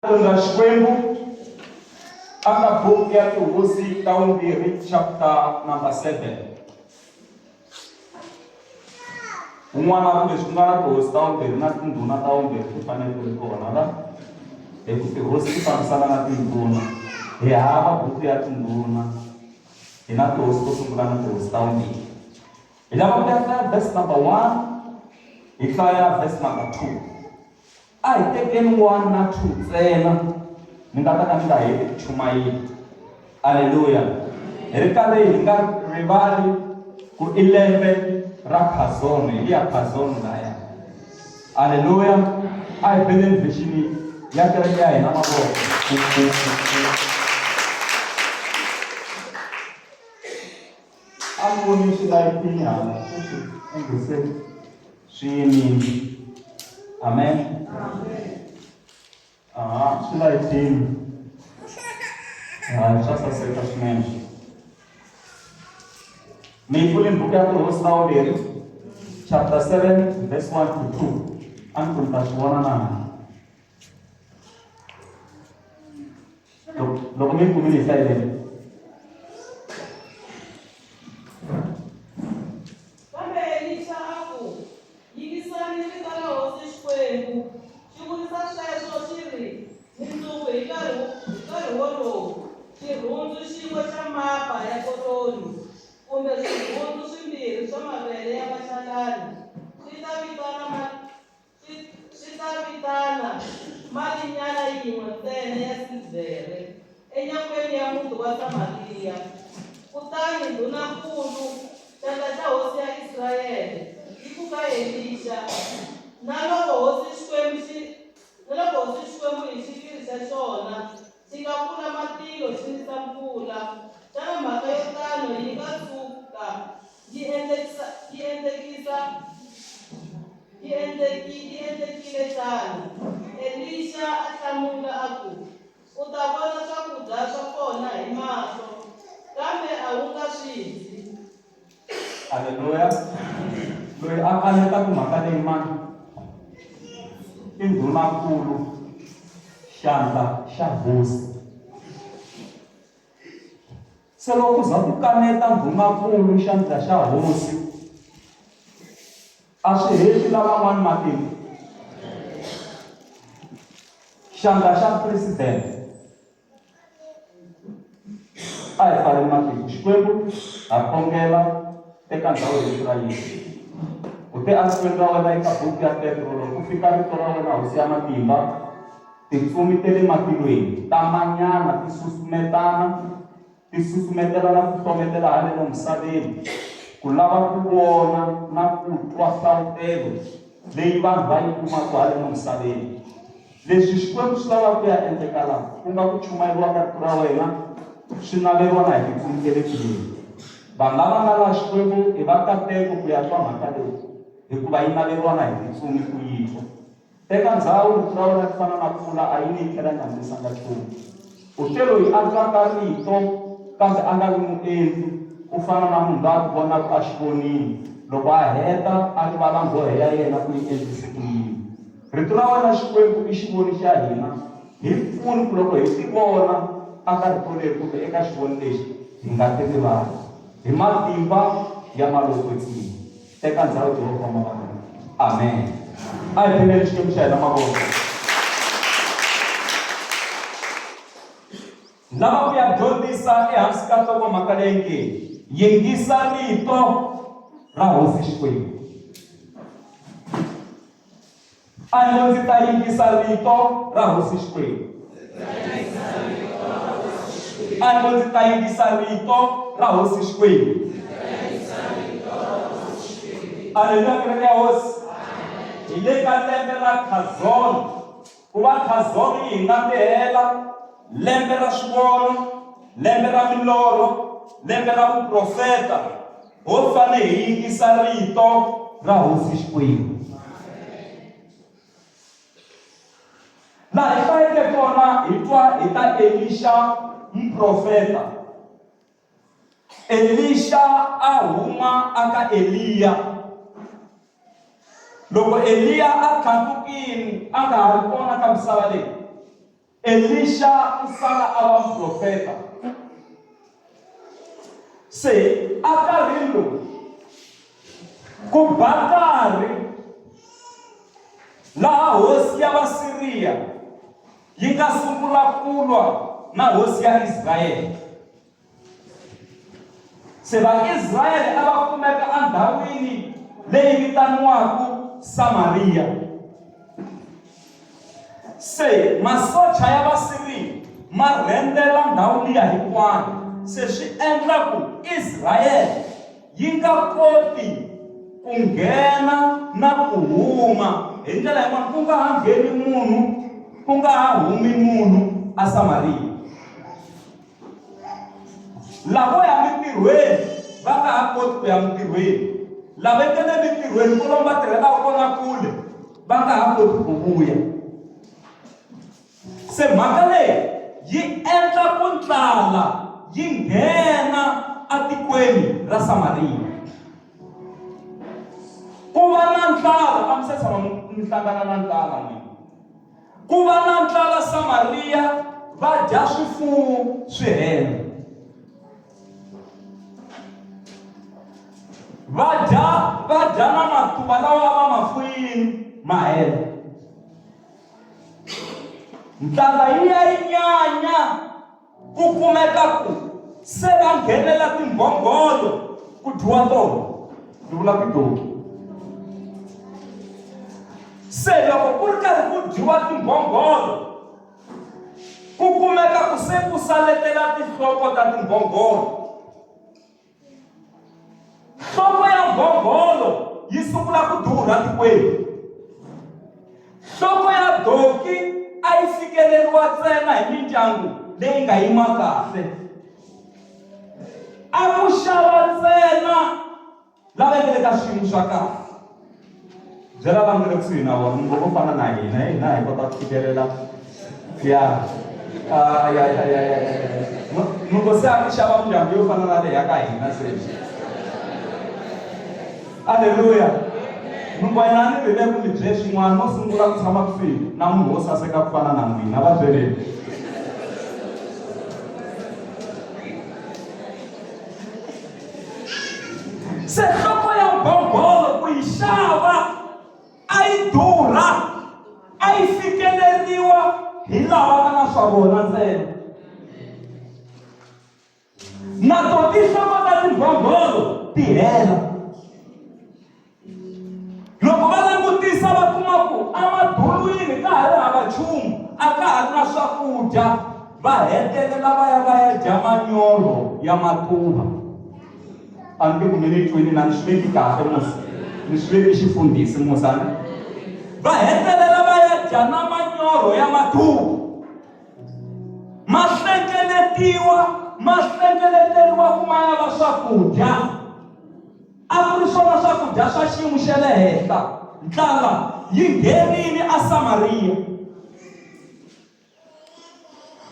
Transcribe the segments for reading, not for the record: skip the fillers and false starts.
Ra Xikwembu aka buku ya Tihosi ta vumbirhi chapter number 7. Un'wana a ku leswi ku nga na tihosi ta vumbirhi na tindhuna ta vumbirhi ti fanele ti ri kona la hi ku tihosi ti fambisana na tindhuna. Hi hava buku ya tindhuna, hi na tihosi to sungula na tihosi ta vumbirhi. Hi lava ku ya hlaya verse number 1 hi hlaya verse number 2. A hi tekeni 1 na 2 ntsena, ni nga ta ka ni nga heti ku chumayela. Aleluya! Hi ri karhi hi nga rivali ku i lembe ra Khazono, hi liya Khazono laya. Aleluya! A hi beleni vhexini ya kereke ya hina mavoko. A ni voni swi layitini hala sweswi onge se swi yimile. Amen. Aha, swi layitini. Hayi, swa saseka swinene. Mi yi pfulini buku ya Tihosi ta vumbirhi chapter 7 verse 1 to 2. A ni ku mi ta swi vona na loko mi yi kumile hi hlayeleni. Kambe Elixa a ku, Yingisani rito ra hosi Xikwembu, xi vurisa sweswo xi ri, Mundzuku hi nkarhi hi nkarhi wolowu, xirhundzu xin'we xa mapa ya koroni, kumbe swirhundzu swimbirhi swa mavele ya maxalani, swi ta vitana ma Swi, swi ta vitana malinyana yin'we ntsena ya silivhere enyangweni ya muti wa Samariya. Kutani ndhuna-nkulu, xandla xa hosi ya Israele, yi ku ka Elixa, Na loko hosi Xikwembu xi, na loko hosi Xikwembu hi xiviri xa xona xi nga pfula matilo xi nisa mpfula, xana mhaka yo tano yi nga tshuka yi endlekisa, yi endlekisa, yi endleki, yi endlekile xana? Elixa a hlamula a ku, U ta vona swakudya swa kona hi mahlo, kambe a wu nga swi dyi. Aleluya. Loyi a kanetaka mhaka leyi mani i ndhunankulu xandla xa hosi. Se loko ku za ku kaneta ndhunankulu xandla xa hosi a swi heti lavan'wana matimba. Xandla xa president a hi pfaleni matihlo. Xikwembu ha khongela eka ndhawu hi vito ra Yesu. U te etikweni ra wena eka buku ya Petro loko ku fika rito ra wena hosi ya matimba Tintsumi ta le matilweni ta manyana ti susumetana, ti susumetelana ku hlometela haleno misaveni, ku lava ku vona na ku twa hlavutelo leyi vanhu va yi kumaka haleno misaveni. Leswi Xikwembu xi lavaka ku ya endleka laha, ku nga ku chumayeriwa ka rito ra wena, swi naveriwa na hi tintsumi ta le tilweni. Vanhu lava nga laha Xikwembu i va kateko ku ya twa mhaka leyi, hikuva yi naveriwa na hi tintsumi ku yi twa. Teka ndzhawu, rito ra wena ri fana na pfula, a yi ne yi tlhela yi nga mirisanga nchumu. U te, Loyi a twaka rito kambe a nga vi muendli, u fana na munhu loyi a tivonaka a xivonini, loko a heta a rivala nghohe ya yena ku yi endlise ku yini. Rito ra wena Xikwembu i xivoni xa hina, hi pfuni ku loko hi tivona aka rito leri kumbe eka xivoni lexi, hi nga ti rivali. Hi matimba ya Malokwetsima. Teka ndzhawu Jehovha mavana. Amen. A hi phineni Xikwembu xa hina mavoko. Lava ku ya dyondzisa ehansi ka nhlokomhaka leyi nge yingisa rito ra Hosi Xikwembu. A ngo ndzi ta yingisa rito ra Hosi Xikwembu. A ngo ndzi ta yingisa rito ra Hosi Xikwembu. Aleluya kereke ya Hosi. Hi le ka lembe ra Khazon. Ku va Khazon yi hi nandzihela lembe ra swivono, lembe ra milorho, lembe ra vuprofeta. Ho fane hi yingisa rito ra Hosi Xikwembu. Laha hi hlayeke kona hi twa hi ta Elixa muprofeta. Elixa a huma aka Eliya. Loko Eliya a tlhandlukile a nga ha ri kona ka misava leyi. Elixa u sala a va muprofeta. Se enkarhini lowu ku ba nkarhi laha hosi ya Vasiriya yi nga sungula ku lwa na hosi ya Israyele. Se Vaisrayele a va kumeka endhawini leyi vitaniwaka Samariya. Se masocha ya Vasiriya ma rhendzela ndhawu liya hinkwayo, se swi endla ku Israyele yi nga koti ku nghena na ku huma. Hi ndlela yin'wana, ku nga ha ngheni munhu, ku nga ha humi munhu aSamariya. Lavo ya mintirhweni va nga ha koti ku ya mintirhweni. Lava nga le mintirhweni kwalomu va tirhelaka kona kule va nga ha koti ku vuya. Se mhaka leyi yi endla ku ndlala yi nghena atikweni ra Samariya. Ku va na ndlala, a mi se tshama mi hlangana na ndlala n'wina. Ku va na ndlala Samariya va dya swifuwo swi hela. Va dya va dya na matuva lawa a va ma fuyini ma hela. Ndlala yi ya yi nyanya. Ku kumeka ku se va nghenela timbhongolo ku dyiwa tona, ni vula tidonki. Se loko ku ri karhi ku dyiwa timbhongolo, ku kumeka ku se ku saletela tinhloko ta timbhongolo. Nhloko ya mbhongolo yi sungula ku durha tikweni. Nhloko ya donki a yi fikeleriwa ntsena hi mindyangu leyi nga yima kahle. A ku xava ntsena lava nga le ka swiyimo swa kahle. Byela vanhu va le kusuhi na vona munhu vo fana na hina hi hina hi kota ku fikelela ya ya ya ya ya loko se a ku xava mindyangu yo fana na leyi ya ka hina sweswi aleluya loko yena a ni rile ku mi bye swin'wana no sungula ku tshama kusuhi na munhu wo saseka ku fana na n'wina va byeleni. Se nhloko ya mbhongolo ku yi xava a yi durha, a yi fikeleriwa hi lava nga na swa vona ntsena. Na to tinhloko ta timbhongolo ti hela. Loko va langutisa va kuma ku emadulwini ka ha ri hava nchumu, a ka ha ri na swakudya, va hetelela va ya va ya dya manyoro ya matuva. A ni ku mi ni twini na ni swi veki kahle musa, ni swi veki xifundhisi musa ni. Va hetelela va ya dya na manyoro ya matuva. Ma hlengeletiwa, ma hlengeleteriwa ku ma ya va swakudya. A ku ri swona swakudya swa xiyimo xa le henhla. Ndlala yi nghenile eSamariya.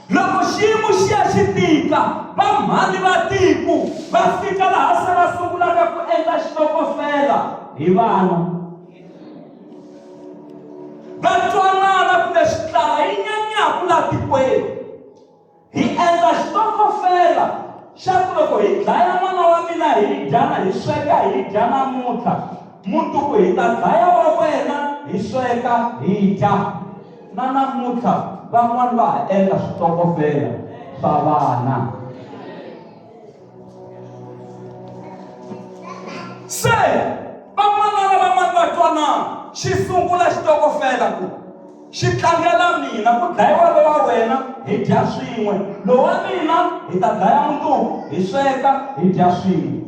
Loko xiyimo xi ya xi tika, vamhani va tiko va fika laha se va sungulaka ku endla xitokofela hi vana. Va twanana ku leswi ndlala yi nyanyaka laha tikweni, Hi endla xitokofela xa ku loko hi dlaya n'wana wa mina hi dya na hi sweka hi dya namuntlha, mundzuku hi ta dlaya wa wena hi sweka hi dya. Na namuntlha van'wana va ha endla switokofela swa vana. Se van'wana na van'wana va twanana, xi sungula xitokofela ku. Xi tlangela mina, ku dlayiwa lowa wena, hi dya swin'we, lowa mina hi ta dlaya mundzuku, hi sweka, hi dya swin'we.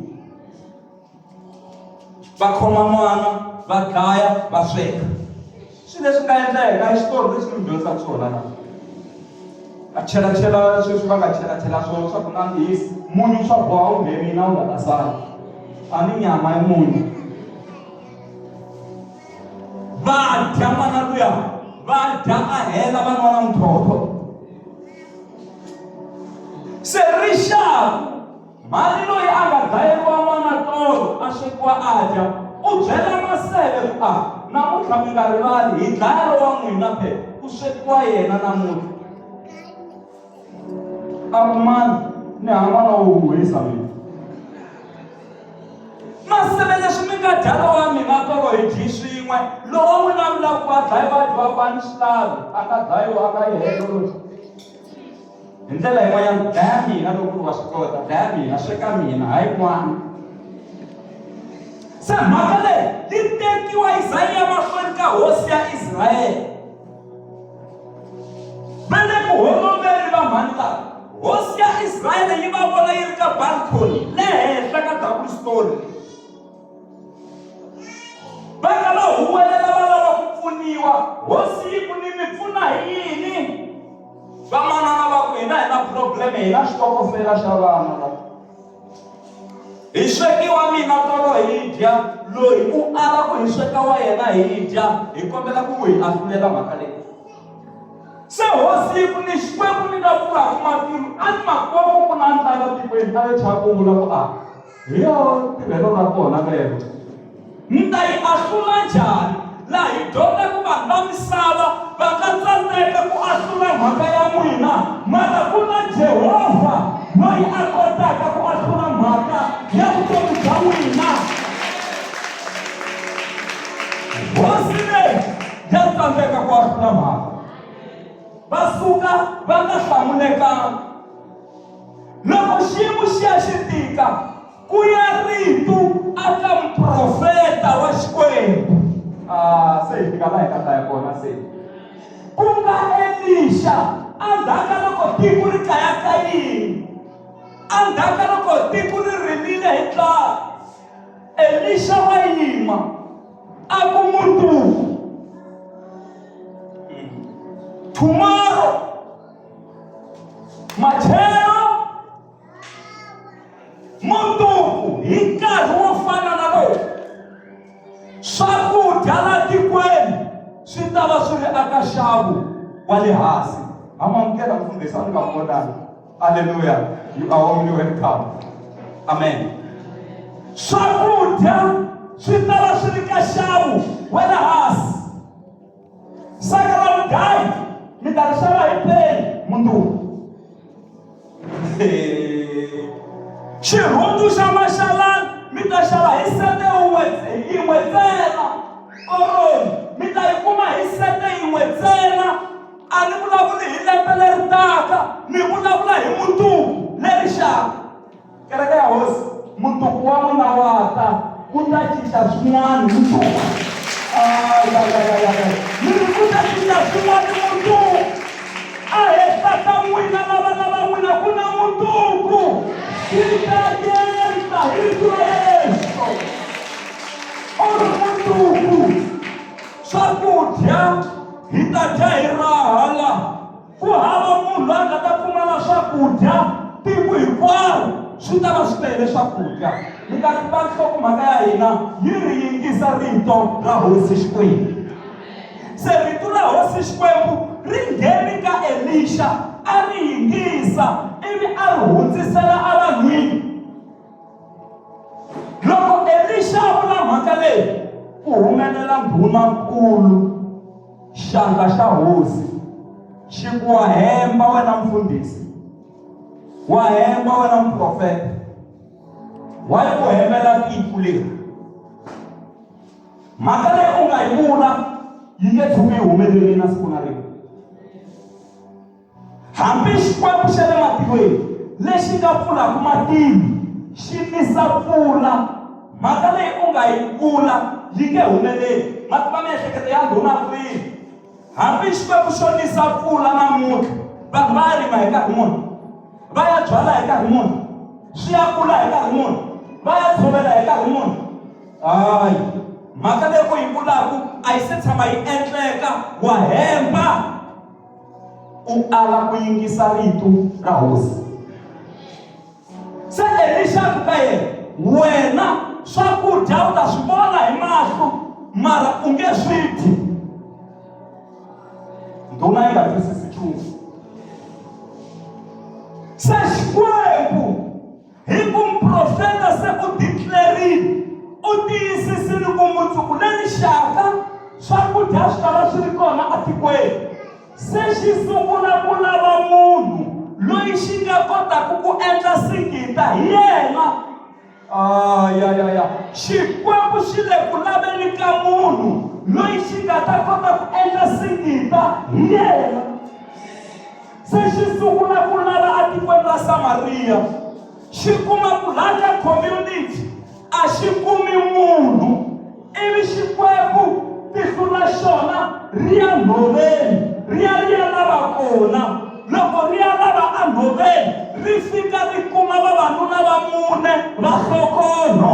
Va khoma n'wana, va dlaya, va sweka. Swilo leswi nga endleka i xitori lexi ni mi dyondzisaka xona la. Va chelachela sweswi va nga chelachela swona swa ku nandzihisa, munyu swa boha wu nghenile a wu nga ta sala. A ni nyama i munyu. Va dya n'wana luya, va dya a hela va nwa na muthotho. Se rixaku mhani loyi a nga dlayeriwa n'wana tolo a swekiwa a dya u byela maseve ku a namuntlha mi nga rivali hi dlaya lowa n'wina phe ku swekiwa yena namuntlha. A ku mani ni hava n'wana wo huhisa mina. Maseve leswi mi nga dya lowa mina tolo hi dyi swin'we lowa n'wina mi lava ku a dlayiwa a dyiwa ku a ni swi lavi a nga dlayiwa a nga yi helo loyi. Hi ndlela yin'wanyana dlaya mina loko ku ri wa swi kota dlaya mina sweka mina hayi n'wana. Se mhaka leyi yi tekiwa yi za yi ya mahlweni ka hosi ya Israyele. Va le ku holoveni va mhani lava. Hosi ya Israyele yi va vona yi ri ka balcony le henhla ka double story. Va ka va huwelela va lava ku pfuniwa. Hosi yi ku ni mi pfuna hi yini? Vamanana va ku hina hi na problem hi na xitokofela xa vana la. Hi swekiwa mina tolo hi dya, loyi u ala ku hi sweka wa yena hi dya, hi kombela ku hi ahlulela mhaka leyi. Se hosi yi ku ni Xikwembu ni nga pfulaka matilo a ni makwavo ku na ndlala tikweni a yo chava ku vula ku a hi yo tirhelo ra kona lero. Ni ta yi ahlula njhani? Laha hi dyondza ku vanhu va misava va nga tsandzeka ku ahlula mhaka ya n'wina, mara ku na Jehovha loyi a kotaka ku ahlula mhaka ya vutomi bya n'wina. Hosi leyi ya tsandzeka ku ahlula mhaka. Va suka va nga hlamulekanga. Loko xiyimo xi ya xi tika, Ku ya rito aka muprofeta wa Xikwembu. Ah, se hi fika laha hi nga ta ya kona se. Ku nga Elixa endzhaku ka loko tiko ri kayakayile, endzhaku ka loko tiko ri rilile hi ndlala, Elixa wa yima a ku mundzuku tomorrow matshelo Mundzuku hi nkarhi wo fana na lowu, swakudya la tikweni swi ta va swi ri aka nxavo wa le hansi. Ha mu amukela mfundhisi a ni nga vonanga. Aleluya, you are warmly welcome. Amen. Swakudya swi ta va swi ri ka nxavo wa le hansi. Saka ra mugayi mi ta ri xava hi peni mundzuku. Xirhundzu xa maxalani mi ta xava hi sete wun'we yin'we ntsena. Koroni mi ta yi kuma hi sete yin'we ntsena. A ni vulavuli hi lembe leri taka, ni vulavula hi mundzuku leri xaka. Kereke ya Hosi, mundzuku wa n'wina wa ta, ku ta cinca swin'wana mundzuku. Ayayayayay, ni ri ku ta cinca swin'wana mundzuku. A henhla ka n'wina na vana va n'wina ku na mundzuku. Swi ta endla hi vito ra Yesu. U ri mundzuku swakudya hi ta dya hi raha la. Ku hava munhu loyi a nga ta pfumala swakudya, tiko hinkwaro swi ta va swi tele swakudya. Mi ta tiva nhlokomhaka ya hina yi ri yingisa rito ra Hosi Xikwembu. Se rito ra Hosi Xikwembu ri ngheni ka Elixa a ri yingisa ivi a ri hundzisela evanhwini. Loko Elixa a vula mhaka leyi, ku humelela ndhunankulu Xandla xa hosi xi ku, Wa hemba wena mufundhisi, wa hemba wena muprofeta, wa yi ku hembela tiko leri. Mhaka leyi u nga yi vula yi nge tshuki yi humelerile na siku na rin'we. Hambi Xikwembu xa le matilweni lexi nga pfulaka matilo xi nisa mpfula, mhaka leyi u nga yi vula yi nge humeleli. Ma tiva miehleketo ya ndhuna kwihi? Hambi Xikwembu xo nisa mpfula namuntlha, vanhu va ya rima hi nkarhi muni? Va ya byala hi nkarhi muni? Swi ya kula hi nkarhi muni? Va ya tshovela hi nkarhi muni? Hayi, mhaka leyi u yi vulaka a yi se tshama yi endleka, wa hemba. U ala ku yingisa rito ra hosi. Se Elixa a ku ka yena, Wena swakudya u ta swi vona hi mahlo, mara u nge swi dyi. Ndhuna yi nga twisisi nchumu. Se Xikwembu Hi ku muprofeta se u declarile, u tiyisisile ku mundzuku leri xaka swakudya swi ta va swi ri kona atikweni. Se xi sungula ku lava munhu loyi xi nga Ayayaya, Xikwembu xi le ku laveni ka munhu loyi xi nga ta kota ku endla singita hi yena. Se xi sungula ku lava atikweni ra Samariya, xi kuma ku laha ka community a xi kumi munhu, ivi Xikwembu tihlo ra xona ri ya nhoveni ri ya ri ya lava kona. Loko ri ya lava enhoveni ri fika ri kuma vavanuna va mune va hlokonho.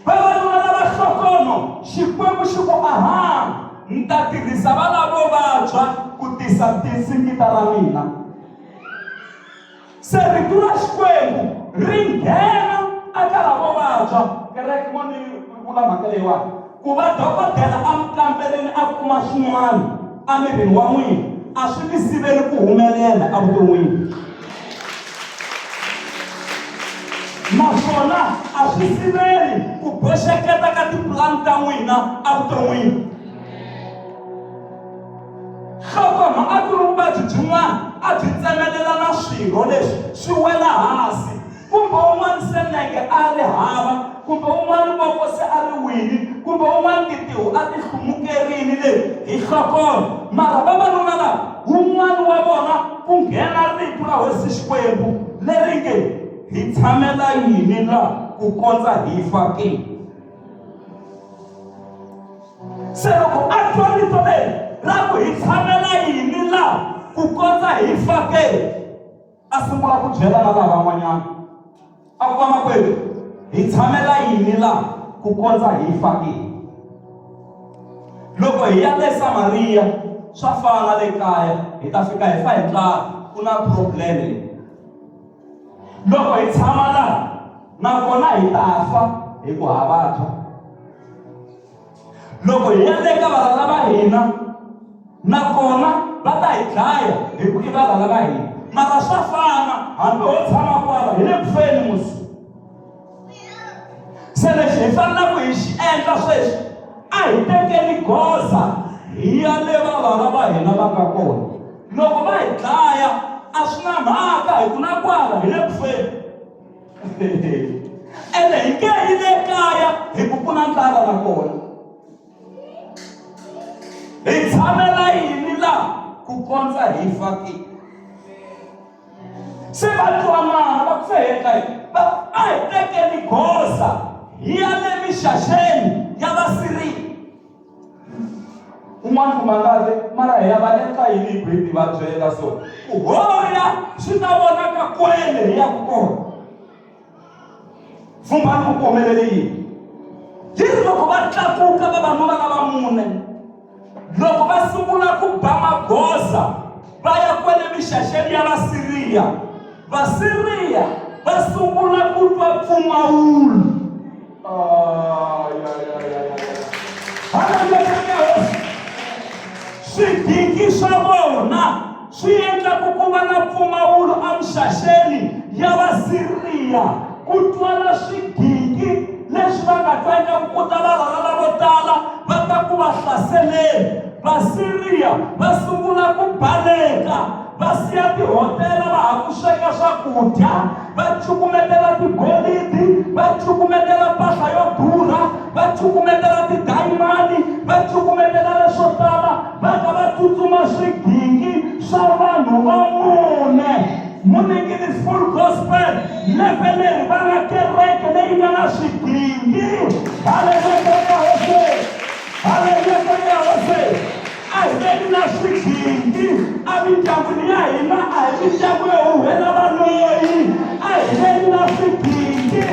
Vavanuna lava hlokonho, Xikwembu xi ku, Aha, ni ta tirhisa valavo vabya ku tisa tinsingita ra mina. Se rito ra Xikwembu ri nghena eka lavo vabya. Kereke mo ni vula mhaka leyiwani, ku va dokodela a mi kambelini a kuma swin'wana emirini wa n'wina a swi mi siveli ku humelela evuton'wini, naswona a swi siveli ku boxeketa ka tipulani ta n'wina evuton'wini. Nhlokonho a ku ri vuvabyi byin'wana a byi tsemelela na swirho leswi swi wela hansi, kumbe un'wana se nenge a ri hava, kumbe un'wana voko se a ri wile, kumbe un'wana tintiho a ti hlumukerile le hi nhlokonho. Mara vavanuna lava, wun'wana wa vona ku nghena rito ra Hosi Xikwembu leri nge, Hi tshamela yini la ku kondza hi fa ke? Se loko a twa rito leri ra ku hi tshamela yini la ku kondza hi fa ke, a sungula ku byela na lavan'wanyana a ku, Vamakwerhu, hi tshamela yini la ku kondza hi fa ke? Loko hi ya le Samariya swa fana le kaya, hi ta fika hi fa hi ndlala, ku na problem leyi. Loko hi tshama la nakona hi ta fa hi ku ha vabya. Loko hi ya le ka valala va hina nakona va ta hi dlaya hi ku i valala va hina. Mara swa fana hambi ho tshama kwala hi le ku feni musi. Se lexi hi fanelaka hi xi endla sweswi a hi tekeni goza hi ya le valala va hina va nga kona. Loko va hi dlaya a swi na mhaka hi ku na kwala hi le ku feni. Ene hi nge yi le kaya hi ku ku na ndlala na kona. Hi tshamela yini la ku kondza hi fa ke? Se va twanana va ku se hi endla yini? Va ku a hi tekeni goza hi ya le mixaxeni ya Vasiriya. Un'wana ku mangaze mara hi ya va endla yini hi ku hi va byela so ku hoya swi ta vonaka kwele hi yaku kona. Pfumbani ku ku humelele yini? Yi ri loko va tlakuka vavanuna lava mune, loko va sungula ku ba magoza va ya kwele mixaxeni ya Vasiriya, Vasiriya va sungula ku twa mpfumawulo. Swigingi swa vona swi endla ku ku va na mpfumawulo emixaxeni ya Vasiriya, ku twala swigingi leswi va nga twa ingaku ku ta valala lavo tala va ta ku va hlaseleni. Vasiriya va sungula ku baleka, va siya tihotela va ha ku sweka swakudya, va cukumetela tigolidi, va cukumetela mpahla yo durha, va cukumetela tidayimani, va cukumetela leswo tala, va ka va tsutsuma swigingi swa vanhu va mune. Muningini Full Gospel lembe leri va nga kereke leyi nga na swigingi. Haleluya Hosi! Haleluya Hosi! A hi veni na swigingi emindyangwini ya hina, a hi mindyangu yo huhela valoyi. A hi veni na swigingi,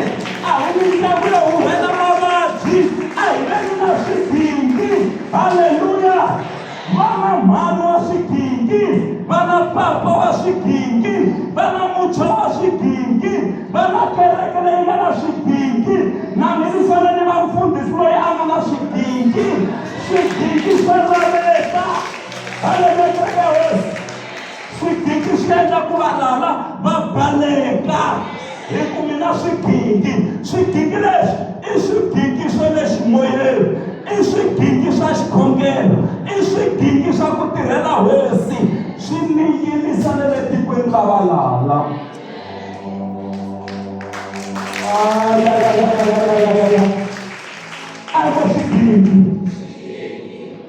a hi mindyangu yo huhela mavabyi. A hi veni na swigingi. Haleluya! Va na mhani wa swigingi, va na papa wa swigingi, va na muntshwa wa swigingi, va na kereke leyi nga na swigingi. Na mina ni fanele ni va mfundhisi loyi a nga na swigingi. Swigingi swa laveka. Haleluya, kereke ya Hosi. Swigingi swi endla ku valala va baleka hi ku mi na swigingi. Swigingi leswi i swigingi swa le ximoyeni, i swigingi swa xikhongelo, i swigingi swa ku tirhela Hosi, swi mi yimisa na le tikweni ra valala. A ri vo xigidi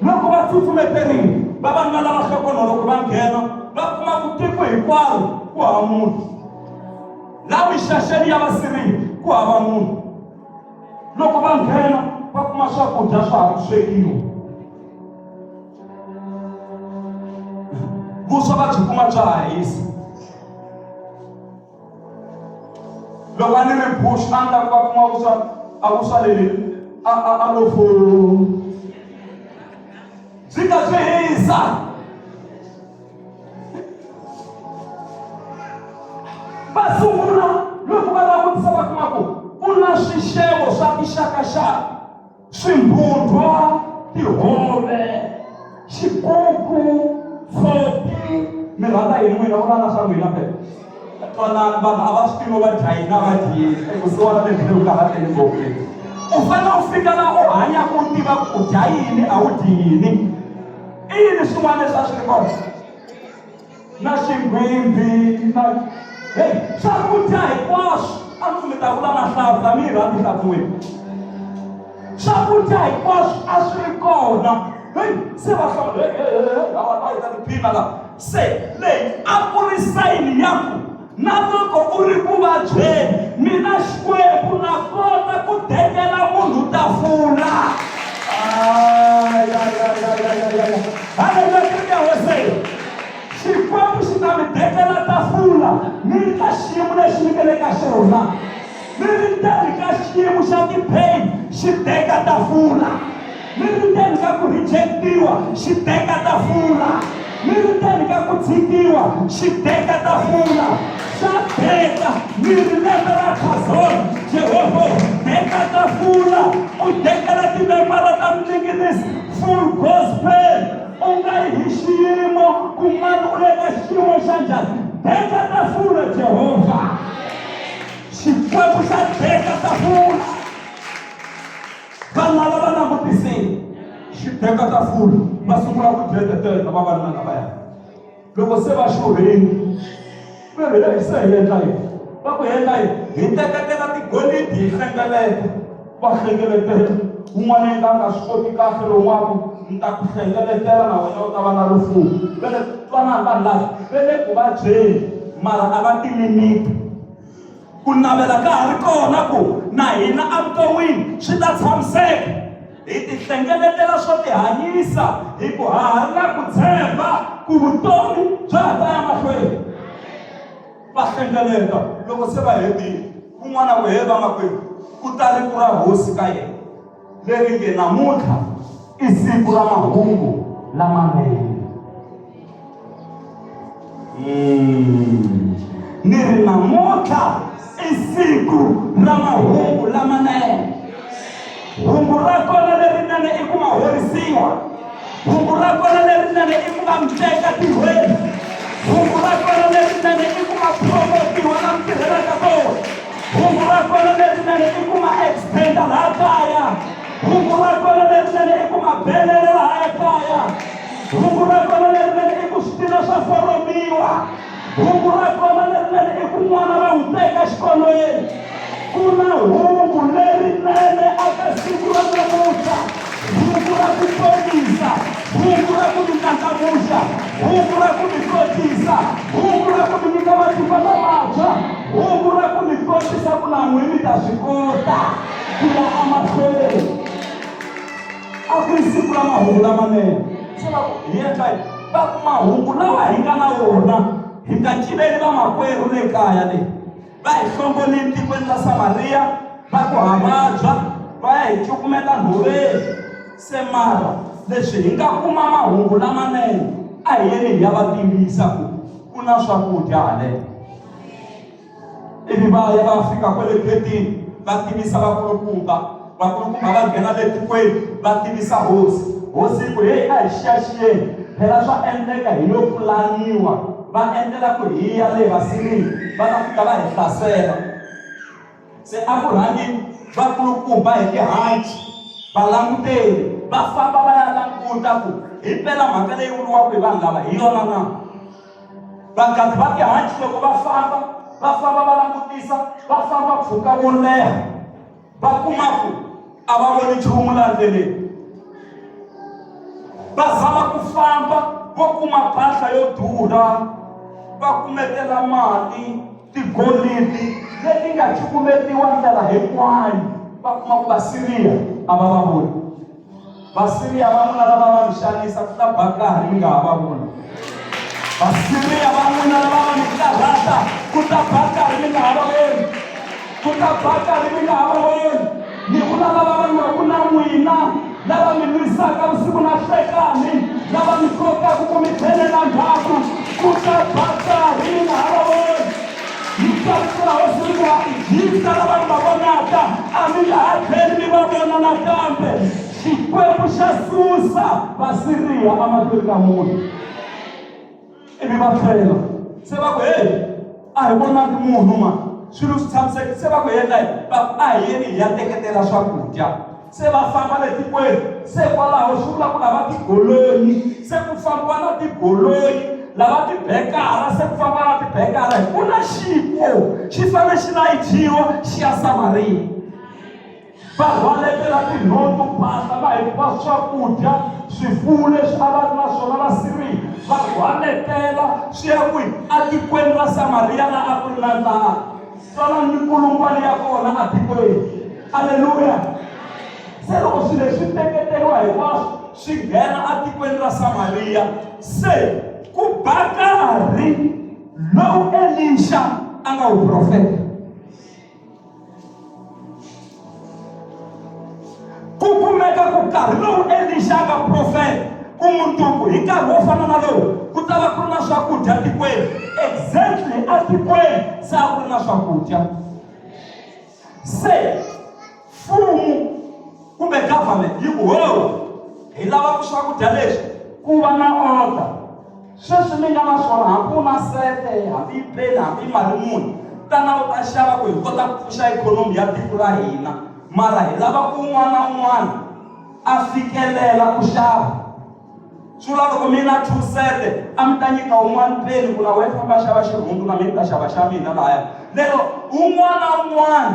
loko va tsutsumeterile vavanuna lava hlokonho loko va nghena va kuma ku tiko hinkwaro ku hava munhu laha mixaxeni ya vasiriya ku hava munhu loko va nghena va kuma swakudya swa ha ku swekiwa vuswa va byi kuma bya ha hisa loko a ni ri bush a ni ta ku va kuma vuswa a vuswa leli a a a lo fo byi ta byi hisa va sungula loko va langutisa va kuma ku ku na swixevo swa tixakaxaka swimbundhwa tihove xikuku tshopi mi rhandza yini n'wina u rhandza swa n'wina phela twanani vanhu a va swi tivi va dya yini a va dyi yini ekusuhana lebyi le ku karhateni ngopfu lebyi u fanele u fika laha u hanyaka u tiva ku u dya yini a wu dyi yini i yini swin'wana leswi a swi ri kona na xingwimbi na hey swakudya hinkwaswo a ni ku mi ta vula na hlampfa mi yi rhandzi hlampfa n'wina swakudya hinkwaswo a swi ri kona hey se va hlamula hey va hi ta tiphina la se leyi a ku ri sayini ya ku na loko u ri ku vabyeni mina xikwembu na kota ku dekela munhu tafula haleluya kereke ya hosi xikwembu xi ta mi dekela tafula mi ri ka xiyimo lexi mi nga le ka xona mi ri ndzeni ka xiyimo xa ti-pain xi deka tafula mi ri ndzeni ka ku rejectiwa xi deka tafula mi ri ndzeni ka ku tshikiwa xi deka tafula xa deka mi ri lembe ra khazon jehovha deka tafula u dekela timembara ta mninginisi full gospel u nga yi hi xiyimo kun'wana u le ka xiyimo xa njhani deka tafula jehovha xikwembu xa deka tafula vanhu lava va langutisile xi deka tafula va sungula ku dyetetela vavanuna lavaya loko se va xurhile va ri hey se hi endla yini va ku endla yini hi teketela tigolidi hi hlengeleta va hlengeletela un'wana yena a nga swi koti kahle lowun'wana ni ta ku hlengeletela na wena u ta va na rifuwo va le twanani vanhu lava va le ku vabyeni mara a va tilimiti ku navela ka ha ri kona ku na hina evuton'wini swi ta tshamiseka hi tihlengeletela swo tihanyisa hi ku ha ha ri na ku tshemba ku vutomi bya ha ta ya mahlweni va hlengeleta loko se va hetile kun'wana ku he vamakwerhu ku ta riku ra hosi ka yena leri nge namuntlha i siku ra mahungu lamanene Ni ri namuntlha i siku ra mahungu lamanene. Hungu ra kona lerinene i ku ma horisiwa. Hungu ra kona lerinene i ku va mi teka tirhweni. Hungu ra kona lerinene i ku ma promotiwa la mi tirhelaka kona. Hungu ra kona lerinene i ku ma extenda laha kaya. Hungu ra kona lerinene i ku ma belela laha kaya. Hungu ra kona lerinene i ku switina swa foromiwa. Hungu ra kona lerinene i ku n'wana va n'wi teka xikolweni. Ku na hungu lerinene aka siku ra namuntlha, hungu ra ku ponisa, hungu ra ku mi ndlandlamuxa, hungu ra ku mi kotisa, hungu ra ku mi nyika matimba lamantshwa, hungu ra ku mi kotisa ku na n'wina mi ta swi kota ku ya emahlweni. A ku ri siku ra mahungu lamanene. Se va ku, Hi endla yini? Va ku, Mahungu lawa hi nga na wona, hi ta civeli vamakwerhu le kaya le. Va hi hlongolile tikweni ra Samariya, va ku ha vabya, va ya hi cukumeta nhoveni. Se mara leswi hi nga kuma mahungu lamanene, a hi yeni hi ya va tivisa ku ku na swakudya haleno. Ivi va ya va fika kwale gedini va tivisa vakulukumba vakulukumba va nghena le tikweni va tivisa hosi hosi yi ku heyi a hi xiyaxiyeni phela swa endleka hi yo pulaniwa va endlela ku hi ya le vasirini va ta fika va hi hlasela se a ku rhangi vakulukumba hi tihanci valanguteri va famba va ya languta ku hi mpela mhaka leyi vuriwaka hi vanhu lava hi yona na Vagadi va tihanci loko va famba Va famba va langutisa, va famba mpfhuka wo leha, va kuma ku a va voni nchumu laha ndleleni. Va zama ku famba vo kuma mpahla yo durha, va kumetela mali, tigolidi leti nga cukumetiwa ndlela hinkwayo, va kuma ku Vasiriya a va va voni. Vasiriya va n'wina lava va mi xanisa ku ta ba nkarhi mi nga ha va voni. Vasiriya va n'wina lava va mi karhata ku ta ba nkarhi mi nga ha va voni. Ku ta ba nkarhi mi nga ha va voni. Ni vula lava va lwaka na n'wina, lava mi lwisaka vusiku na nhlekani, lava mi kokaka ku mi tlhelela ndzhaku, ku ta ba nkarhi mi nga ha va voni. Yi tsarisiwa hosi ri ku Vaegipta lava mi va vonaka a mi nga ha tlheli mi va vona nakambe. Xikwembu xa susa Vasiriya emahlweni ka munhu ivi va tlhela. Se va ku, Heyi, a hi vonangi munhu ma swilo swi tshamiseke. Se va ku endla yini? Va ku, a hi yeni hi ya teketela swakudya. Se va famba le tikweni. Se kwalaho swi vula ku lava tigolonyi, se ku fambiwa na tigolonyi, lava tibekara, se ku fambiwa na tibekara. Hi ku na xiko xi fanele xi layichiwa xi ya Samariya. Va rhwaletela tinhundzu, mpahla, va hikuva swakudya, swifuwo leswi a va ri na swona Vasiriya, va rhwaletela swi ya kwihi? Atikweni ra Samariya laha a ku ri na ndlala. Twanani minkulungwana ya kona atikweni. Aleluya! Se loko swilo leswi swi teketeriwa hinkwaswo swi nghena atikweni ra Samariya, se ku ba nkarhi lowu Elixa a nga wu profeta. Ku kumeka ku nkarhi lowu Elixa a nga profeta ku mundzuku hi nkarhi wo fana na lowu ku ta va ku ri na swakudya tikweni. Exactly atikweni se a ku ri na swakudya. Se mfumo kumbe government yi ku ho hi lava ku swakudya leswi ku va na order. Sweswi mi nga na swona hambi u na sete hambi yi peni hambi yi mali muni tana u ta xava ku hi kota ku pfuxa ikhonomi ya tiko ra hina mara hi lava ku un'wana na un'wana a fikelela ku xava. Swi vula loko mi na 2 sete a mi ta nyika un'wana peni ku na wena famba xava xirhundu na mina ni ta xava xa mina lahaya. Lero un'wana na un'wana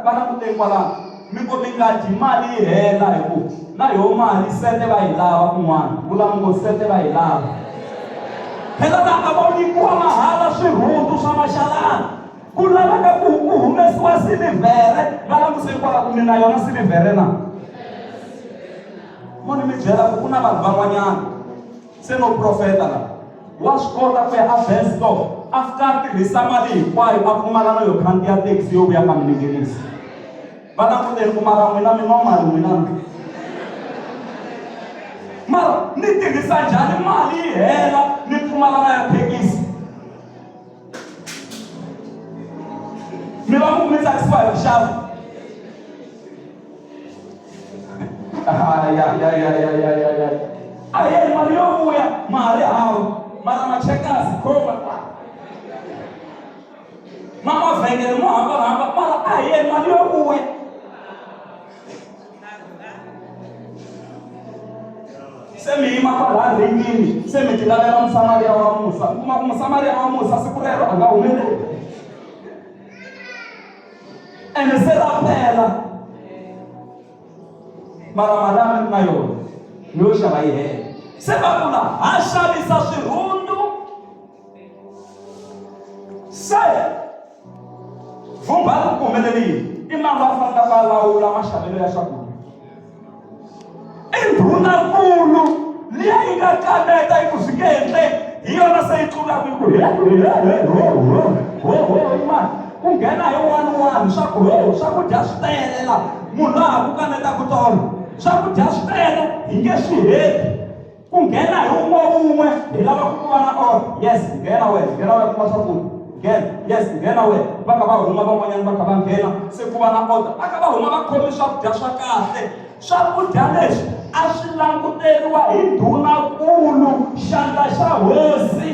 va languteni kwalano mi ko mi nga dyi mali yi hela hi ku na yoho mali sete va yi lava kun'wana vula mi ngo sete va yi lava. Phela la a vo nyikiwa mahala swirhundu swa maxalana ku laveka ku ku humesiwa silivhere va languse kwala ku mi na yona silivhere na. Mo ni mi byela ku ku na vanhu van'wanyana se no profeta la wa swi kota ku ya a Benstop a fika a tirhisa mali hinkwayo a pfumala na yo khandziya taxi yo vuya ka Minengelisi. Va languteni ku mara n'wina mi nwa mali n'wina mara ni tirhisa njhani mali yi hela ni pfumala na ya thekisi. Mi va mi tsakisiwa hi ku xava. Ayayayayayayay a hi mali yo vuya ma ha ri hava mara machekasi khoma ma mavhengele mo hambanahamba mara a hi yeni mali yo vuya. Se mi yima kwalaha ringini se mi tilavela musamariya wa musa mi kuma ku musamariya wa musa siku rero a nga humeleli ene se ra phela mara mali a mi ri na yona mi yo xava yi hela se va vula ha xavisa swirhundu se vhumba ri ku humelele yini i mani loyi a fanelaka a lawula maxavelo ya swakudya i ndhunankulu liya yi nga kaneta yi ku swi nge endleki hi yona se yi tlulaka yi ku mani ku nghena hi one one swa ku ho swakudya swi tele la munhu loyi a ha ku kanetaka tolo swakudya swi tele hi nge swi heti ku nghena hi wun'we wun'we hi lava ku va na order yes nghena wena nghena wena kuma swakudya nghena yes nghena wena va kha va huma van'wanyana va kha va nghena se ku va na order va kha va huma va khomi swakudya swa kahle swakudya leswi a swi languteriwa hi ndhunakulu xandla xa hosi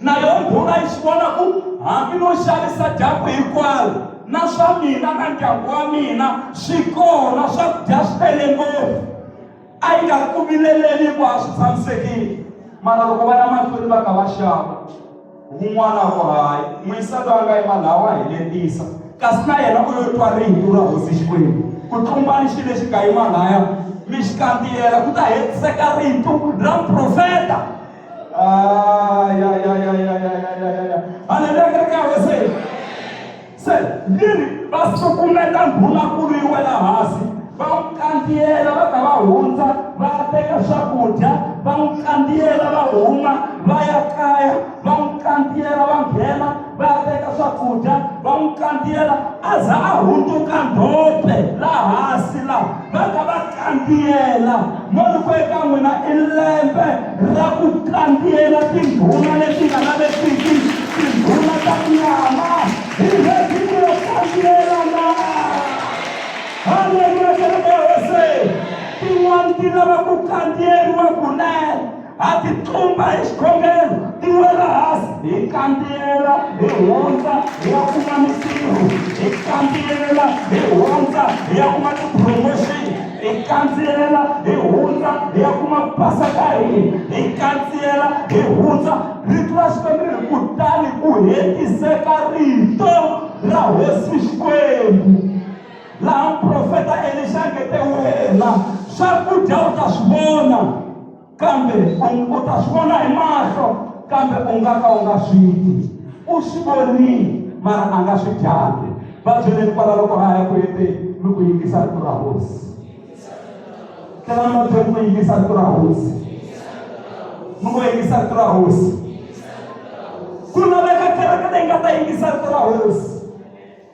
na yona ndhuna yi swi vona ku hambi no xavisa dyambu hinkwaro na swa mina na ndyangu wa mina swi kona swakudya swi tele ngopfu a yi nga ku vileleli ku a swi tshamisekile mara loko va ya mahlweni va kha va xava. Wun'wana a ku, Hayi, muyisa loyi a nga yima laha wa hi letisa. Kasi na yena u yo twa rito ra hosi Xikwembu. Ku tlumbani xilo lexi nga yima laya, mi xi kandziyela, ku ta hetiseka rito ra muprofeta. Ayayayayayayayaya. Haleluya, kereke ya Hosi. Se yini va sukumeta ndhunakulu yi wela hansi, va n'wi kandziyela, va ta va hundza va ya teka swakudya, va n'wi kandziyela va huma va ya kaya, va n'wi kandziyela va nghena va ya teka swakudya, va n'wi kandziyela a za a hundzuka ndzhope laha hansi laha va ka va kandziyela. Mo ni ku eka n'wina i lembe ra ku kandziyela tindhuna leti nga lavekiki, tindhuna ta nyama. Hi ready ku ya kandziyela na? Haleluya, kereke ya Hosi. Tin'wana ti lava ku kandziyeriwa kunene. Ha ti tlumba hi xikhongelo, ti wela hansi, hi kandziyela, hi hundza, hi ya kuma mintirho, hi kandziyela, hi hundza, hi ya kuma ti-promotion, hi kandziyela, hi hundza, hi ya kuma ku pasa ka hina, hi kandziyela, hi hundza. Rito ra Xikwembu ri ri, kutani ku hetiseka rito ra Hosi Xikwembu. Laha muprofeta Elixa a nge te, Wena swakudya u ta swi vona, kambe u ta swi vona hi mahlo, kambe u nga ka u nga swi dyi. U swi vonile, mara a nga swi dyangi. Va byeleni kwala loko ha ya ku heteni mi ku yingisa rito ra Hosi. Tlhelani va byeli ku yingisa rito ra Hosi. Mi ku yingisa rito ra Hosi. Ku laveka kereke leyi nga ta yingisa rito ra Hosi.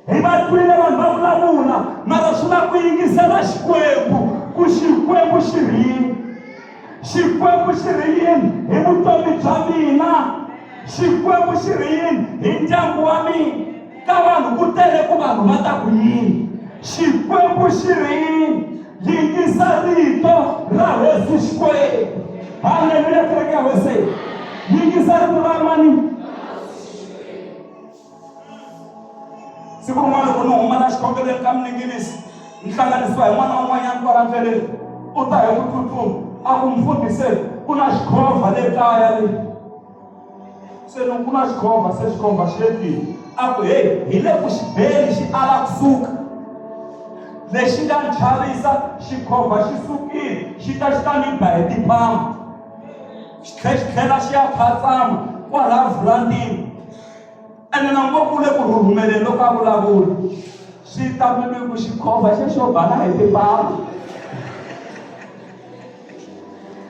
Hi va twile vanhu va vulavula, mara swi lava ku yingisela Xikwembu ku Xikwembu xi ri yini. Xikwembu xi ri yini hi vutomi bya mina? Xikwembu xi ri yini hi ndyangu wa mina? Ka vanhu ku tele ku vanhu va ta ku yini? Xikwembu xi ri yini? Yingisa rito ra Hosi Xikwembu. Haleluya, kereke ya Hosi. Yingisa rito ra mani? Siku rin'wana loko ni huma la xikhongelweni ka mininginisi ni hlanganisiwa hi n'wana un'wanyana kwala ndleleni u ta hi ku tsutsuma a ku mfundhisi ku na xikhovha le kaya le se loko ku na xikhovha se xikhovha xi le kwini a ku heyi hi le ku xi beni xi ala kusuka lexi nga ni chavisa xikhovha xi sukile xi ta xi ta ni ba hi timpama xi tlhe xi tlhela xi ya phatsama kwala vhulandini ene na ngo ku le ku rhurhumeleni loko a vulavula swi ta mbilwini ku xikhovha xexo bana hi timpama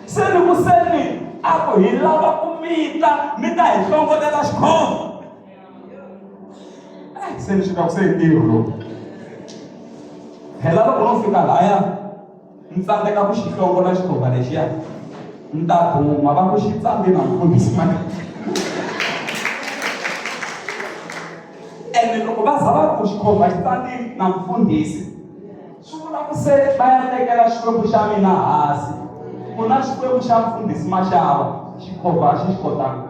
se ni ku seni a ku hi lava ku mita mi ta hi hlongolela xikhovha se ni swi ta ku se hi ntirho lowu phela loko no fika laya Ni tsandzeka ku xi hlongola xikhovha lexiya ni ta duma va ku xi tsandze na mufundhisi maka ene loko va za va ku xikhovha xi tsandze na mufundhisi swi vula ku se va ya tekela xikwembu xa mina hansi ku na xikwembu xa mufundhisi Mashava xikhovha a xi xi kotanga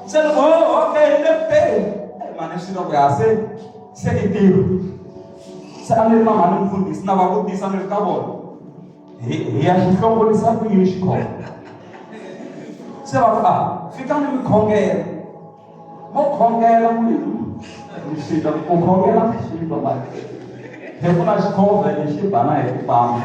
se loko oh, okay le kuteni mani swi loko ya se se i ntirho Se a ni ri na mhani mufundhisi na va vutisa ni ri ka vona hi hi ya xi hlongolisa ku yini xikhongelo se va ku a fikani mi khongela mo khongela ku ni xita ku khongela mi xitwa mani hi ku na xikhongelo lexi bana hi ku famba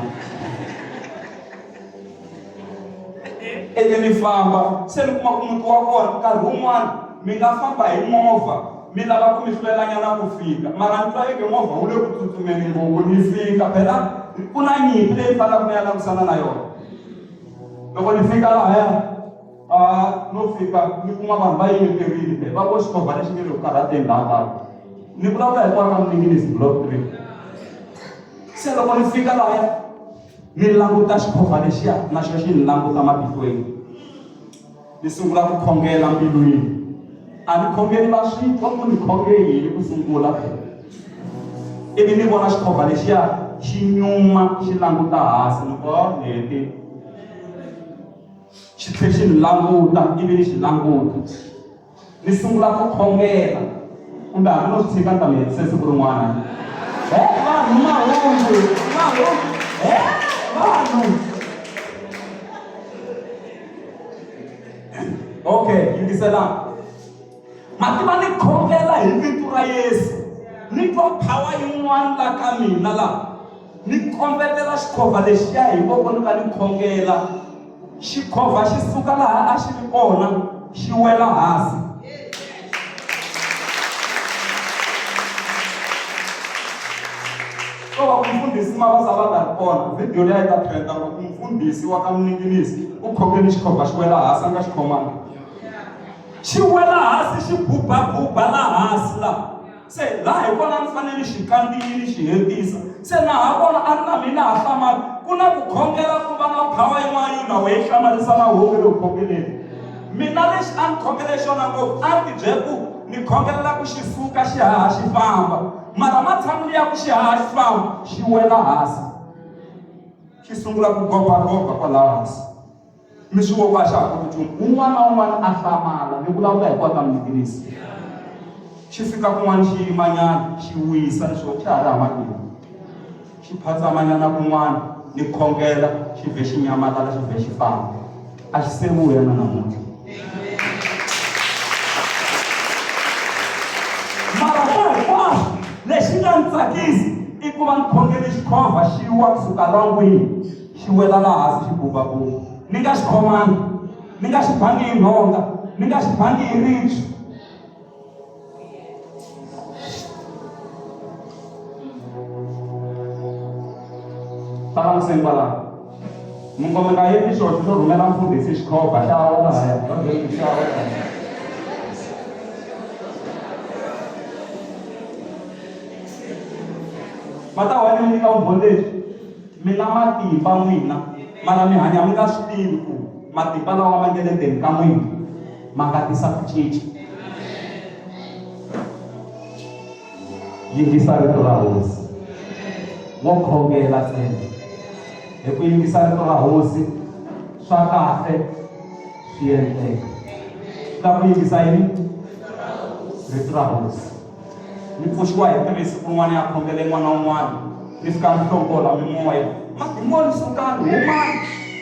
ivi mi famba se mi kuma ku muti wa kona nkarhi wun'wana mi nga famba hi movha mi lava ku mi hlwelanyana ku fika mara ni twa inge movha wu le ku tsutsumeni ngopfu ni fika phela ku na nyimpi leyi fanelaka ni ya langusana na yona loko ni fika lahaya a no fika ni kuma vanhu va yimeterile phela va vo ximovha lexi nge le ku karhateni laha kaya ni vulavula hi kwala ka Mninginisi block 3 se loko ni fika lahaya ni languta xikhovha lexiya na xo xi ni languta matihlweni ni sungula ku khongela mbilwini a ni khongeli va swi twa ku ni khonge yini ku sungula ivi ni vona xikhovha lexiya xi nyuma xi languta hansi ni ku oh, ni hetile xi tlhe xi ni languta ivi ni xi languta ni sungula ku khongela kumbe hambi no swi tshika ni ta mi hetise siku rin'wana he vanhu mahungu mahungu he vanhu Okay, yingiselani. Ma tiva ni khongela hi vito ra Yesu. Ni twa power yin'wana la ka mina la. Ni kombetela xikhovha lexiya hi voko ni ka ni khongela. Xikhovha xi suka laha a xi ri kona xi wela hansi. Ko va ku mfundhisi Mabasa va nga ri kona video leyi a yi ta trenda loko mfundhisi wa ka Mninginisi u khongele xikhovha xi wela hansi a nga xi khomanga. Xi wela hansi xi bubabuba la hansi la. Se laha hi kona ni fanele ni xi kandziyi ni xi hetisa. Se na ha vona a ri na mina ha hlamala ku na ku khongela ku va na power yin'wana yo na wehe yi hlamarisa na wehe u nge le ku khongeleni. Mina lexi a ni khongele xona ngopfu a ni tibyele ku ni khongelela ku xi suka xi haha xi famba mara matshan'wini ya ku xi haha xi famba xi wela hansi xi sungula ku gobagoba kwalaho hansi. Mi swi vona ku a xa ha koti nchumu. Un'wana na un'wana a hlamala, ni vulavula hi kwala ka Mninginisi. Xi fika kun'wana xi yimanyana, xi wisa, ni swi xa ha ri hava matimba. Xi phatsamanyana kun'wana, ni khongela, xi vhe xi nyamalala, xi vhe xi famba. A xi se vuya na namuntlha. Mara ka hinkwaswo, lexi nga ni tsakisi i ku va ni khongele xikhovha xi wa kusuka lwangwini. Xi wela laha hansi xi bubabuba. Ni nga xi khomangi, ni nga xi bangi hi nhonga, ni nga xi bangi hi ribye. Tlakuseni kwalaho. Mungoma nga endli xihoxo xo rhumela mfundhisi xikhovha xa wa lahaya. Va byele ku xa wa lahaya. Va ta wa ni nyika vumbhoni lebyi. Mi na matimba n'wina, mara mi hanya mi nga swi tivi ku matimba lawa ma nge le ndzeni ka n'wina ma nga tisa ku cinca. Yingisa rito ra Hosi. Wo khongela ntsena. Hi ku yingisa rito ra Hosi, swa kahle swi endleka. Ta ku yingisa yini? Rito ra Hosi. Ni pfuxiwa hi 3 siku rin'wana ya khongele n'wana un'wana ni fika ni hlongola mimoya madimoni sukani humani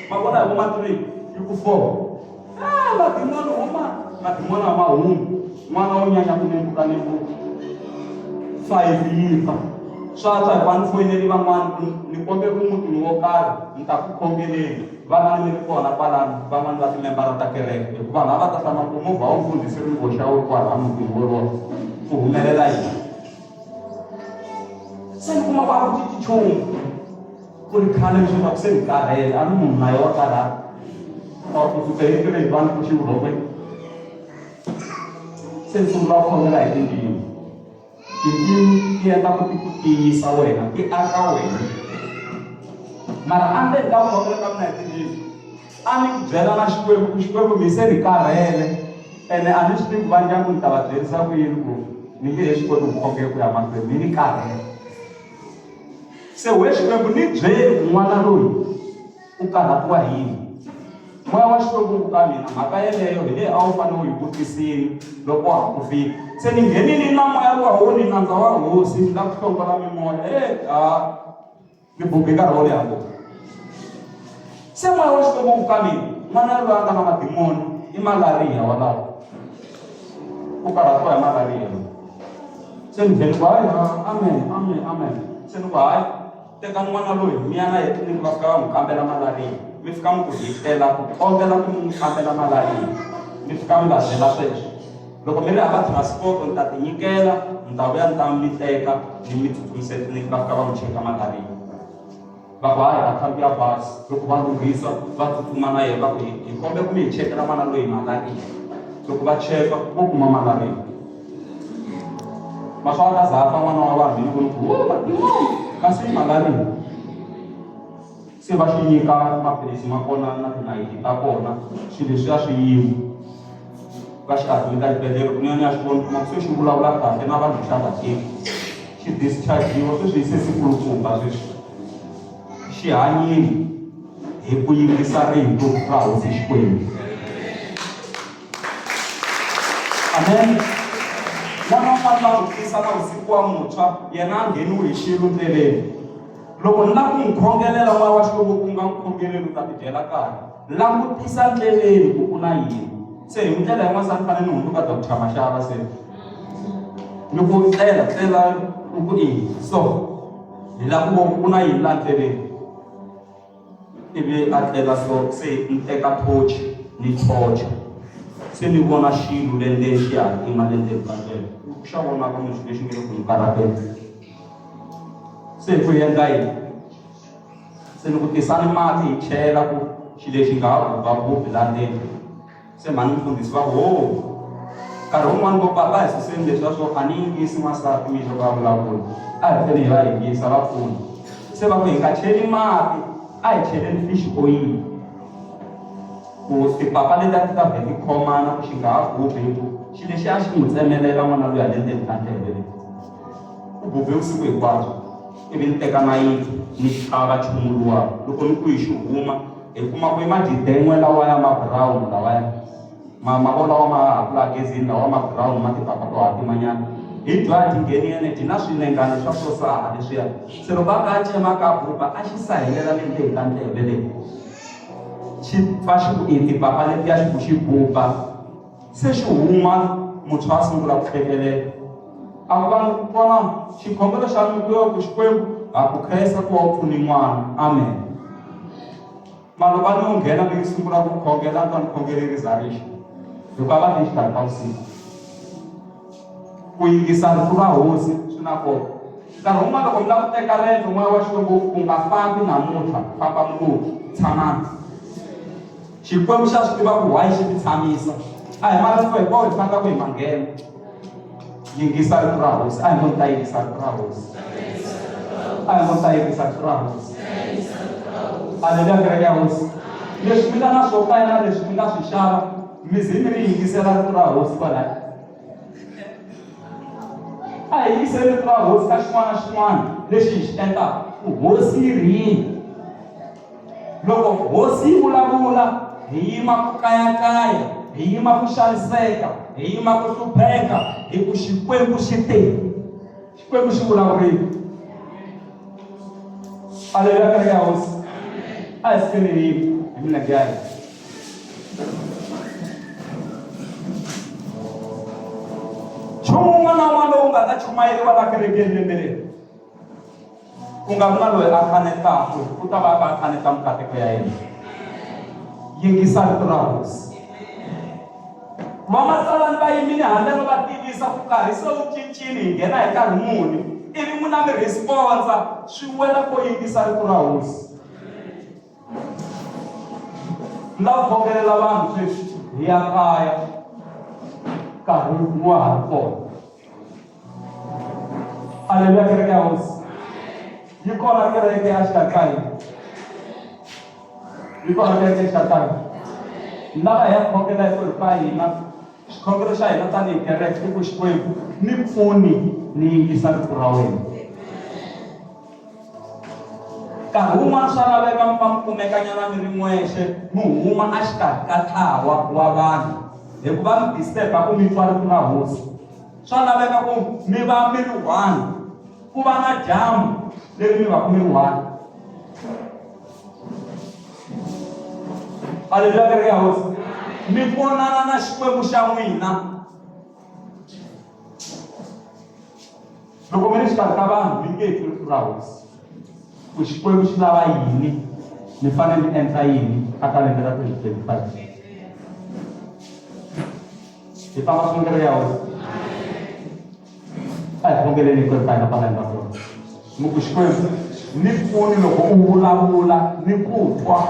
ma vona hi voma 3 yi ku 4 ah madimoni humani madimoni a ma humi n'wana wo nyanya ku nembuka nembuka 5 yi fa swa twa hikuva ni foyineli van'wana ni kombe ku mutini wo karhi ni ta ku khongeleni Van'wana mi ri kona kwalano, van'wana va timembara ta kereke, hikuva vanhu a va ta hlamala ku movha wa mufundhisi ri voxa wu ri kwalaha mutini wolowo, ku humelela yini? Se ni kuma ku a ku cinci nchumu, ku ri khale ni swi ku se ni karhele, a ni munhu na ye wa karhala. Or ku suka hi three va ni pfuxe vurhokweni. Se ni sungula ku khongela hi tindzimi. Tindzimi ti endla ku ti ku tiyisa wena, ti aka wena. Mara endzeni ka ku khongela ka mina hi tindzimi, a ni ku byela na Xikwembu ku Xikwembu mi se ni karhele ene a ni swi tivi ku va ndyangu ni ta va byerisa ku yini ku ni nge he swi koti ku khongela ku ya mahlweni mi ni karhele. Se we Xikwembu ni byeli ku n'wana loyi u karhatiwa hi yini. Moya wa Xikwembu wu ku ka mina, Mhaka yeleyo hi leyi a wu fanele u yi vutisile loko wa ha ku fika. Se ni nghenile na moya luwa wo ni nandza wa hosi, ni lava ku hlongola mimoya. E ha, ni buge nkarhi wo leha ngopfu. Se moya wa Xikwembu wu ku ka mina, N'wana loyi a nga na madimoni i malariya walawo. U karhatiwa hi malariya. Se ni vhele ku hayi, amen, amen, amen. Se ni ku hayi. Tekani n'wana loyi mi ya na yena etliliniki va fika va n'wi kambela malariya. Mi fika mi ku hi tela ku kombela ku mi n'wi kambela malariya. Mi fika mi va byela sweswo. Loko mi ri hava transport ni ta tinyikela ni ta vuya ni ta mi teka ni mi tsutsumisa etliliniki va fika va n'wi cheka malariya. Va ku hayi ha khandziya bazi. Loko va lunghisa va tsutsuma na yena va ku hi kombela ku mi hi chekela n'wana loyi malariya. Loko va cheka vo kuma malariya. Maswa a ta za a fa n'wana wa vanhu ni voni ku madimoni kasi i malariya. Se va xi nyika maphilisi ma kona na tinayiti ta kona swilo leswiya swi yima va xi admita xibedhlele ku ni ya xi vona kuma ku se xi vulavula kahle na vanhu xa va tivi xi dischargiwa sweswi se si kulukumba sweswi xi hanyile hi ku yingisa rito ra hosi Xikwembu. Amen. N'wana un'wana va n'wi tisa na vusiku wa muntshwa, yena a ngheniwe hi xilo ndleleni. Loko ni lava ku n'wi khongelela moya wa Xikwembu ku nga n'wi khongeleli u ta tidyela karhi. Langutisa ndleleni ku ku na yini. Se hi ndlela yin'wana se a ni fanele ni hundzuka Doctor Mashava se. Ni ku tlela tlela u ku i so hi la ku vo ku na yini la ndleleni. Ivi a tlela so se ni teka thochi ni thocha se ni vona xilo le ndzeni xi hatima le ndzeni ka ndlela xa vonaka mixo lexi nge le ku n'wi karhateni se hi ku hi endla yini se ni ku tisani mati hi chela ku xilo lexi nga ha bubabubi la ndzeni Se mhani mufundhisi va ku, Ho! Nkarhi wun'wana vo papa a hi suseni leswiya swo a ni yingisi n'wansati mixo loko a vulavula. A hi tlheli hi va yingisa va pfuna. Se va ku hi nga cheli mati, a hi cheleni fish oyili. Ku tipapa letiya ti ta vhe ti khomana ku xi nga ha bubi hi ku xi lexi a xi n'wi tsemelela n'wana luya le ndzeni ka ndleve leyi. U bube vusiku hinkwabyo ivi ni teka nayiti ni tlhava nchumu luwa loko ni ku yi xi huma Hi kuma ku i madiden'we lawaya ma brown lawaya ma ma vo lawa ma ha ku la gezini lawa ma brown ma tipapa to hatimanyana hi dya dyi ngheniyene dyi na swinengana swa swo saha leswiya se loko a ka a cema ka buba a xi sahelela le ndzeni ka ndleve leyi xi pfa xi ku i tipapa letiya xi ku xi buba se xi huma muntshwa a sungula ku hlekelela a ku vanhu twanani xikhongelo xa mina ku yo ku xikwembu ha ku khensa ku va u pfuni n'wana amen malobani yo nghena ni sungula ku khongela ni twa ni khongeleri zarixi hikuva va ni xikarhi ka vusiku ku yingisa rito ra hosi swi na nkoka nkarhi wun'wana loko mi lava ku teka rendzo moya wa xikwembu u nga fambi namuntlha famba mundzuku tshamani Xikwembu xa swi tiva ku why xi ti tshamisa. A hi marito hinkwawo hi fanelaka hi ma nghena. Yingisa rito ra hosi. A hi ngo ni ta yingisa rito ra hosi. A hi ngo ni ta yingisa rito ra hosi. Aleluya kereke ya hosi. Leswi mi nga na swo kaya na leswi mi nga swi xava, mi ze mi ri yingisela rito ra hosi kwalaya. A hi yingiseli rito ra hosi ka xin'wana na xin'wana lexi hi xi endlaka. Ku hosi yi ri yini? Loko hosi yi vulavula, hi yima ku kayakaya, hi yima ku xaniseka, hi yima ku hlupheka, hi ku Xikwembu xi te. Xikwembu xi vulavurile. Aleluya kereke ya hosi. A hi sukeni hi yima hi milenge ya hina. Nchumu wun'wana na wun'wana lowu nga ta chumayeriwa la kerekeni lembe leri Ku nga vi na loyi a kanetaka, u ta va a kha a kaneta mikateko ya yena. Yingisa rito ra hosi. Vamatsalani va yimile handle no va tivisa ku karhi se wu cincile hi nghena hi nkarhi muni ivi n'wina mi responsa swi wela ko yingisa rito ra hosi. Ni lava ku khongelela vanhu sweswi hi ya kaya nkarhi wa ha ri kona. Aleluya kereke ya hosi. Yi kona kereke ya xikarhi ka hina. Yi kona kereke exikarhi ka hina. Lava hi ya khongela hinkwerhu ka hina xikhongelo xa hina tanihi kereke i ku Xikwembu ni pfuni ni yingisa rito ra wena. Nkarhi wun'wana swa laveka mi pfa mi kumekanyana mi ri n'wexe mi huma exikarhi ka ntlawa wa vanhu hikuva mi disturb-a ku mi twa rito ra hosi. Swa laveka ku mi va mi ri one, ku va na dyambu leri mi va ku mi ri one. Aleluya kereke ya hosi. Mi vonana na Xikwembu xa n'wina. Loko mi ri xikarhi ka vanhu mi nge twi rito ra hosi. Ku Xikwembu xi lava yini, mi fanele mi endla yini aka lembe ra 2025. Hi famba swin'we ya hosi. A hi khongeleni hinkwerhu ka hina kwala hi nga kona. Mi ku Xikwembu ni pfuni loko u vulavula ni ku twa.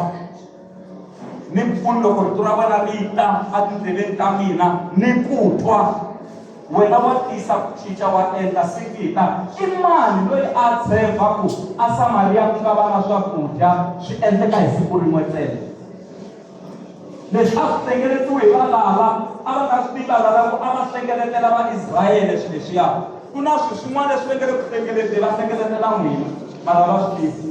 Ni pfuni loko rito ra wena ri ta etindleveni ta mina ni ku twa. Wena wa tisa ku cinca wa endla singita. I mani loyi a tshemba ku a Samariya ku nga va na swakudya swi endleka hi siku rin'we ntsena? Leswi a swi hlengeletiwe hi valala, a va nga swi tivi valala ku a va hlengeletela Vaisrayele swilo leswiya. Ku na swilo swin'wana leswi va nge le ku hlengeleteni, va hlengeletela n'wina, mara a va swi tivi.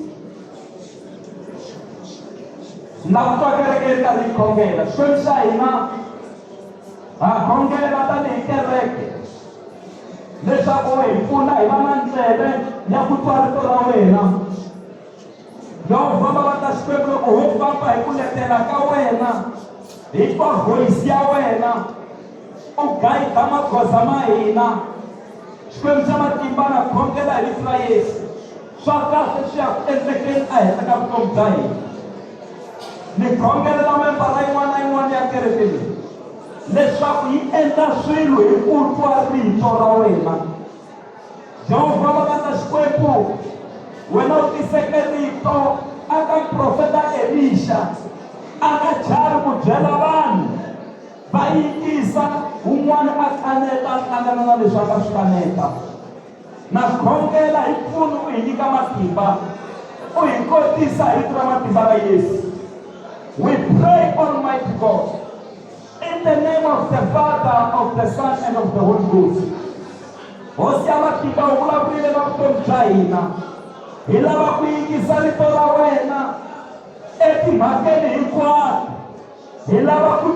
Na ku twa kereke yi ri karhi yi khongela. Xikwembu xa hina, ha khongela tanihi kereke leswaku u hi pfuna hi va na ndleve ya ku twa rito ra wena. Yehovha va ta Xikwembu loko ho famba hi ku letela ka wena. Hi twa voice ya wena u gayida magoza ma hina. Xikwembu xa matimba na khongela hi vito ra Yesu. Swa kahle swi ya ku endlekeni ehenhla ka vutomi bya hina. Ni khongelela membara yin'wana na yin'wana ya kereke leyi leswaku yi endla swilo hi ku twa rito ra wena. Jehovha va nga ta Xikwembu, wena u tiseke rito aka muprofeta Elixa, a nga chavi ku byela vanhu va yingisa, wun'wana a kaneta a hlangana na leswi a nga swi kaneta. Na khongela hi pfuni u hi nyika matimba, u hi kotisa hi vito ra matimba ra Yesu. We pray, Almighty God, in the name of the Father, of the Son, and of the Holy Ghost. Hosi ya matimba u vulavurile na vutomi bya hina. Hi lava ku yingisa rito ra wena etimhakeni hinkwato. Hi lava ku.